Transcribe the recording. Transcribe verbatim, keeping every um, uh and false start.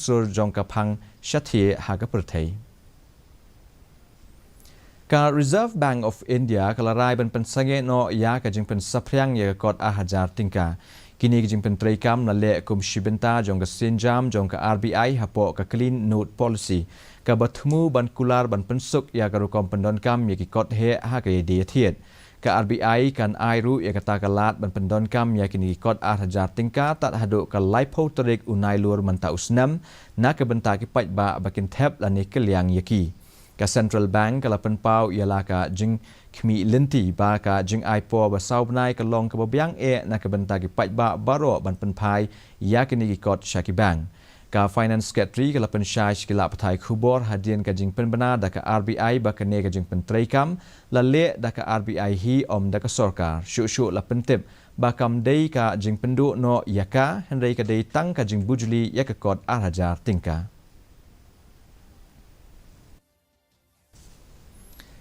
sur jong ka phang shathie ha ka pyrthei. Ka Reserve Bank of India ka la rai ban pynsangeh noh ïa ka jingpynsaphriang ïa ka kot ar hajar tyngka. Kine ki jingpyntreikam la leh kum shi bynta jong ka sienjam jong ka R B I hapoh ka Clean Note Policy, kaba thmu ban kular ban pynsuk ïa ka rukom pyndonkam ïa ki kot heh ha ka ïadie ïathied. Ka R B I kan ai ruh ïa kata ka lad ban pyndonkam ïa kine ki kot ar hajar tyngka tad haduh ka laiphew tarik u Nailur mynta u snem, na ka bynta ki paidbah ba kin thep lane kylliang ïa ki. Ka Central Bank ka la pynpaw ïa la ka jingkhmih lynti ba ka jingai por ba saw bnai ka long kaba biang eh na ka bynta ki paidbah baroh ban pynphai ïa kine ki kot sha ki bank. Ka Finance Secretary ka la pynshai sha ki lad pathai khubor hadien ka jingpynbna da ka R B I ba kane ka jingpyntreikam la leh da ka R B I hi, ym da ka sorkar. Shuh shuh la pyntip ba kam dei ka jingpynduh noh ïa ka, hynrei ka dei tang ka jingbujli ïa ka kot ar hajar tyngka.